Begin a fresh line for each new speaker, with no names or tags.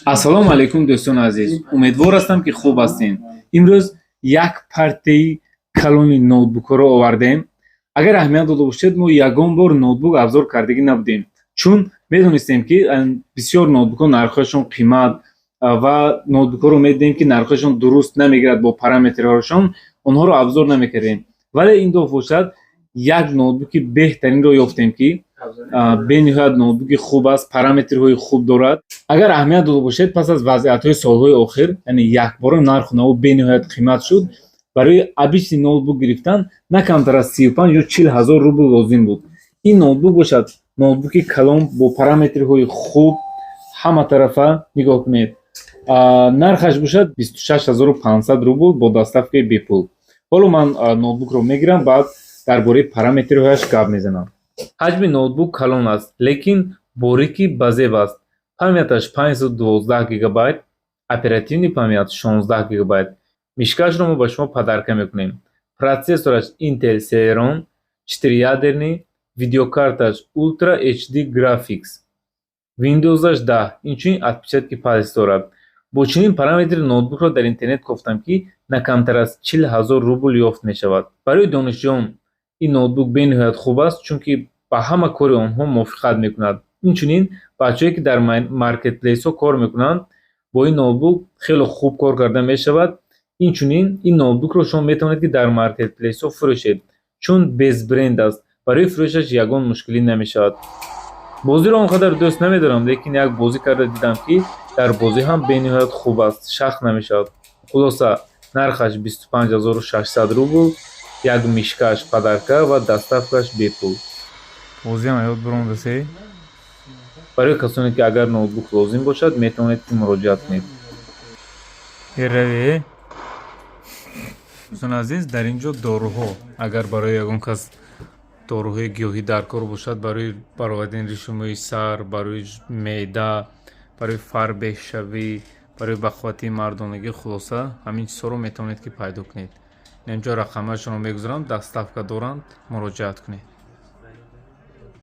Ассалому алайкум, дӯстони азиз! Умедвор ҳастам, ки хуб ҳастем. Имрӯз як партияи калони ноутбукҳоро овардем. Агар аҳамият дода бошед, мо ягон бор ноутбук обзор кардагӣ набудем, чун медонистем, ки бисёр ноутбукҳо нархҳояшон қимат ва ноутбукҳоро медидем, ки нархҳояшон дуруст намегирад бо параметрҳояшон, онҳоро обзор намекардем. Вале ин дафъа бошад, як ноутбуки беҳтаринро ёфтем, ки бениҳоят ноутбуки хуб аст, параметрҳои хуб дорад. Агар аҳамият дода бошед, пас аз вазъиятҳои солҳои охир, яъне якбора нарху наво бениҳоят қимат шуд. Барои обычный ноутбук гирифтан на камтар аз 35 ё 40 ҳазор рубл лозим буд. Ин ноутбук бошад, ноутбуки калон бо параметрҳои хуб, ҳама тарафа нигоҳ кунед. Нархаш бошад 26 500 рубл бо доставкаи бепул. Ҳоло ман ноутбукро мегирам, баъд дар бораи параметрҳояш гап мезанам. Ҳаҷми ноутбук калон аст, лекин борики ба зеб аст. Памяташ 512 гигабайт, оперативный память 16 гигабайт. Мышкашро мо ба шумо подарка мекунем. Процессораш Intel Celeron четырехъядерный, видеокарташ Ultra HD Graphics, Windowsаш 10, инчунин отпечатки палец дорад. Бо чунин параметри ноутбукро дар интернет кофтам, ки на камтар аз 40 ҳазор рубл ёфт мешавад. Барои донишҷӯён ин ноутбук бениҳоят хуб аст, чунки ба ҳама кори онҳо мувофиқат мекунад. Инчунин бачаҳое, ки дар маркетплейсҳо кор мекунанд, бо ин ноутбук хеле хуб кор карда мешавад. Инчунин ин ноутбукро шумо метавонед, ки дар маркетплейсҳо фурӯшед, чун без бренд аст, барои фурӯшаш ягон мушкилӣ намешавад. Бозиро он қадар дӯст намедорам, лекин як бозӣ карда дидам, ки дар бозӣ ҳам бениҳоят хуб аст, шах намешавад. Хулоса, нархаш 25 600 рубл, як мышкаш подарка ва доставкаш бепул. Бозиам ёд бирондасе. Барои касоне, ки агар ноутбук лозим бошад, метавонед, ки муроҷиат кунед. Эраве, дӯстони азиз, дар ин ҷо доруҳо. Агар барои ягон кас доруҳои гиёҳӣ дар кор бошад, барои баровардани ришу мӯи сар, барои меъда, барои фарбеҳшавӣ, барои бақувватии мардонагӣ, хулоса, ҳамин чизҳоро метавонед, ки пайдо кунед. Инҷо рақамҳояшонро мегузорам, доставка доранд, муроҷиат кунед.